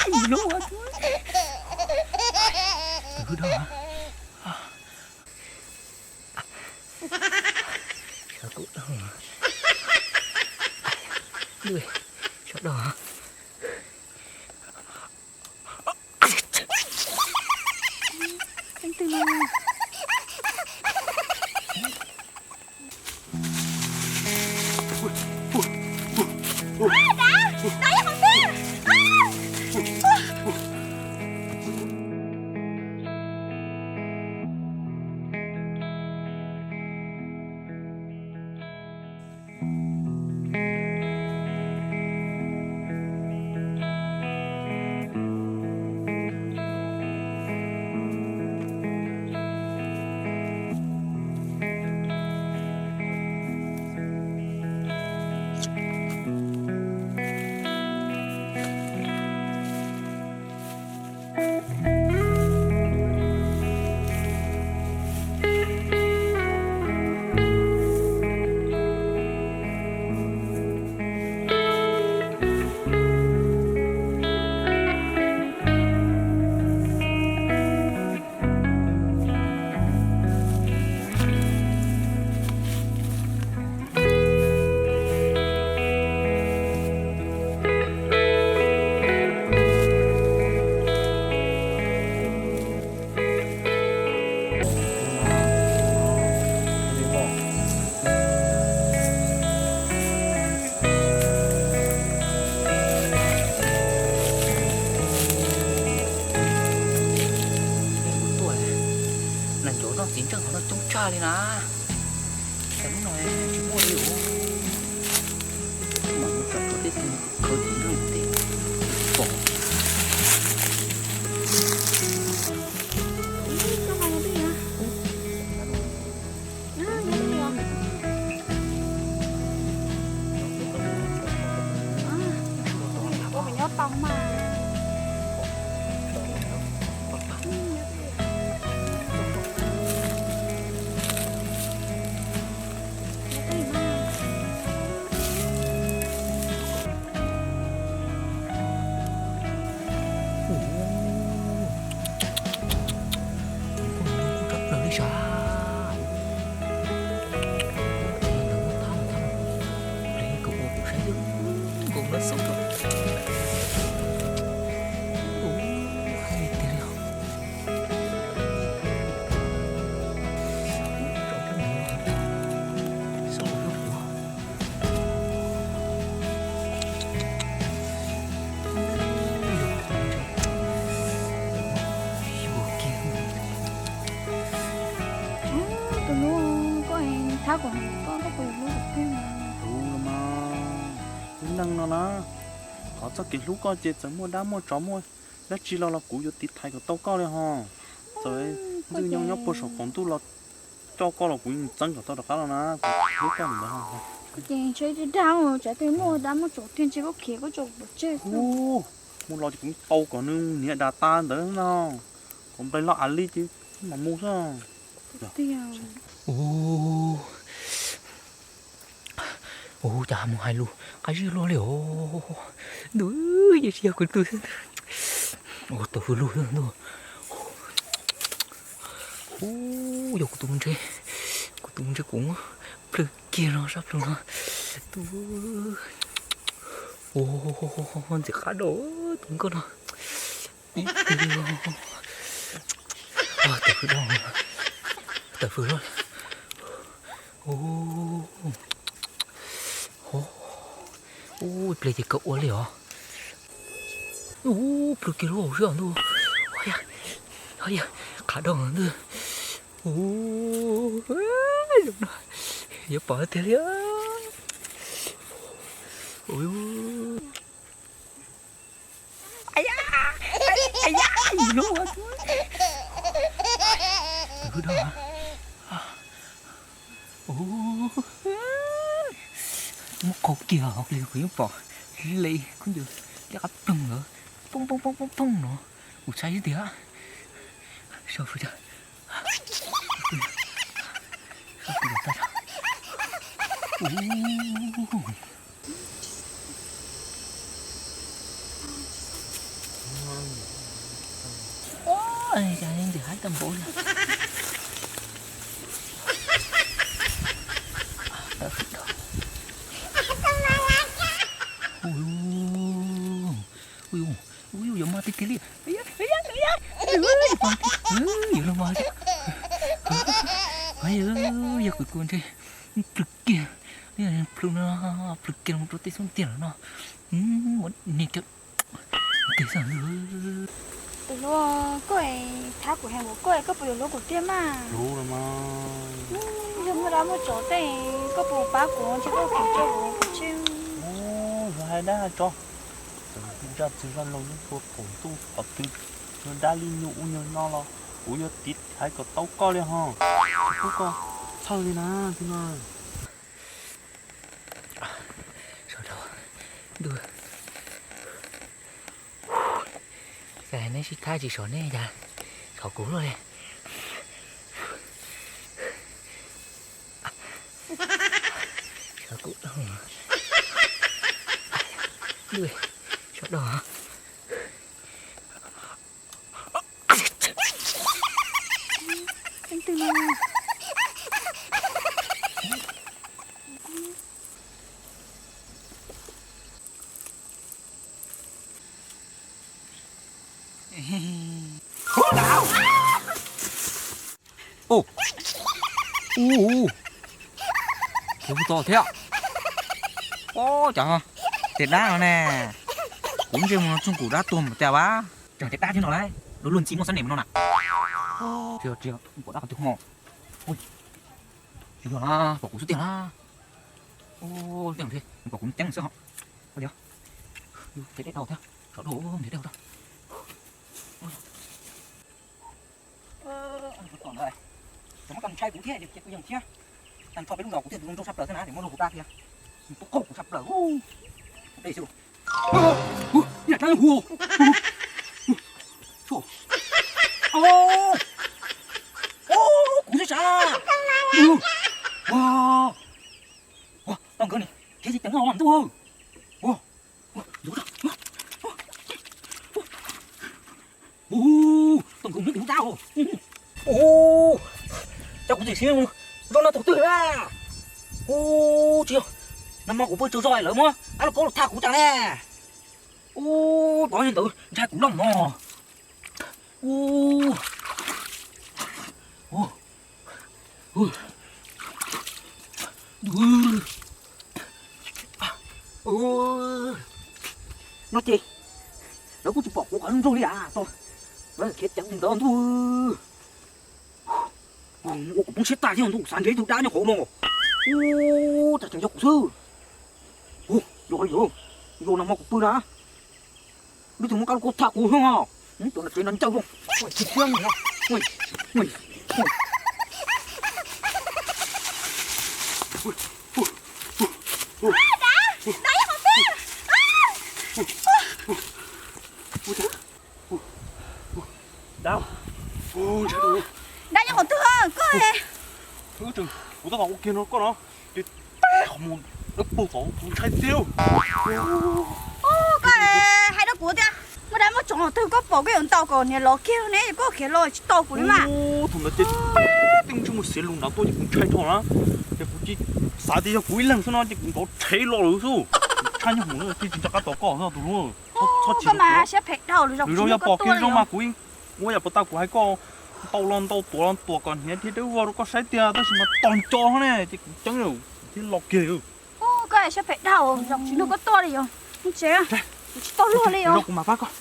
Tus hwj dog. Sawv kuj dog. Sawv dog. Nees ncuav noj txiv ntseej qhov no coob tshaj li na. Tam sim no tsis muaj li os. Mam mus tsam tshuav tej tus khawv txiv ntseej tej pom. Nyob tau mas. Kuj tshaj plaws li sav. Ntawd muab thab thab ple kom ua kuv saib xwb, nkaus lawv xauj rau. Ub, hais tiag li os. Xauj rau kuv. Tus hlub, koj thab kuv, koj, koj puas hlub kuv thiab? Hlub los mas, lub neej no na, qhov txoj kev hlub koj ces txawm muaj dab muaj tsov muaj dab tsi los los kuv yuav tiv thaiv kom tau koj li ho. Txawm ntxwg nyoog nyob puag saum qaum ntuj los coj koj los kuv yeej txeeb kom tau rov qab los na, kuv hlub koj li ntawd. Koj ces ntshe ib dag, tsam twg muaj dab muaj tsov tiag ntshe koj khiav koj tso kuv pov tseg xwb. Mus los ces kuv tau kom nws niam das tas ntawd no, kom nplaig loj av li ces mam mus xwb. Ub, ub, cas mus hais lus qab zib luaj li os. Ntuj, yeej tsis yog kuv tus xwb. Ua tau hwj lug xwb ntuj. Ub, yog kuv tus ntse, kuv tus ntse kuv muab plhws kiag no sab plhu no. Ub, ntxim qab dua tus nkauj no. Ib tug, tawm hwj dua, tawm hwj luaj. Ub, ub, ib pliag ces kawg ua li os. Ub, plhws kiag lub hauv siab ntuj. Yog, qhav dua ntuj. Ub, yuav pom tiag li. Tus hwj dog. Muab qau kiag li kuv yeej pom li khaub ncaws liab qab ploog lawm, poob poob poob poob poob no. Kuv saib tiag. Sau fwj, sau fwj tag. Ub. Cas ntxim haib tag npaum li. Ui, ui, ui, yuav mas tiag tiag li. Yuav los mas. Yog kuv kua ntshe plhws kiag, plhws no, plhws kiag los rau tej xub ntiag lawm no. Ua niag cov tes xwb. Tus hluas, koj thab kuv heev, koj koj puas yuav hlub kuv tiag mas? Hlub los mas. Yog muaj dab muaj tsov tej koj puas pab kuv, ntshe koj kuv tso kuv tsis. Yog hais dab hais tsov, zaj txwg zaj laug yeej tua qaum ntuj qhov twg, yog dab li nyuag ub nyuag no los kuv yuav tiv thaiv kom tau koj li ho. Kuv koj txhawj li na, tig no. Sov rau ntuj. Cas neb sib thab tsis sov neb cas sov kuv luaj li. Sov kuv, sov dog. Ub, ub, ub, kuv txog thiab. Ub, cov tes dab no ne, kuv ntsej muag txooj kuv dab tuag mus cas vas. Tseem tes dab thiab no lauj, luag ntxhi muaj xab nem no na. Tsis yog, tsis yog, pom dab qhov twg ho. Tsis yog na, pom kuv xwb tiag na. Ub, tej no thiab, pom kuv ceeb xwb ho. Ua li, tes dab dhau thiab, sov dua tes dab dhau. Cov muab tau ntshai kuv thiab, ces kuv yeej thiab. Tag nrho peb lub zos kuv thiaj tus zoo nraug tshaj plaws xwb na, ces muab luag kuv dab thiab. Tub qaug kuv tshaj plaws. Dej xwb lauj. Ua, ua, ua, ua, ua, kuv xwb sav. Ua, ua, tau nkawd ni, thiab tsis ceev no ntuj. Ua, ua, ua, tau nkawd muab kuv dab. Ua, cas kuv txim siab zoo no thaum twg na. Ua, tsis yog, nag hmo kuv pw tsaug zog lawv muab dab laug kaub los thaj kuv tas ne. Ua, tov li ntawd ntshai kuv loj no. Ua, ua, ua, ua, no ces lawv kuj tsis pom kuv qhov nroog li as, lawv khiav ceev li ntawd ntuj. Ua kuv poob siab tag thiab ntuj, xav nrhiav ib tug dab nyob hauv no. Ua, tsam tseem yog kuv xwb. Ua, yog li, yog nag hmo kuv pw na, lub twg muab dab laug kaub thaj kuv xwb os. Cov no tsev no ncauj zoo. Dab, dab nyob qhov twg koj? Kuv tab tom ua kiag no koj no, ces teb qhov muag dawb paug tod kuv ntshai tiag. Koj hais rau kuv tias muaj dab muaj tsov qhov twg koj pom koj yuav ntaus kom niam los kiag ne, koj khiav los tsis tau kuv li mas. Thaum ntawd ces tej ntsej muag xiav lus nrad tuaj ces kuv ntshai dhau na, ces kuv cia xav tias yog kuv ib leeg xwb no ces kuv nrov rhev los lawm xwb. Tshaj nyuag hmoov na, tsis nco qab tos koj xwb tus hlub. Txhob chim, siab phem dhau, lwm zaus yog pom kiag zoo mas kuv ua yam puas tau kuv hais koj, ntaus los ntaus, tuav los tuav kom hniav thiab dawb vog rau koj saib tiag, tab sis mas tos nco ne ces kuv ceeb thiab los kiag. Koj siab phem dhau, tsis nrog koj tuaj li os. Tsev, kuv tsis tau luag li os. Kuv mam pab koj.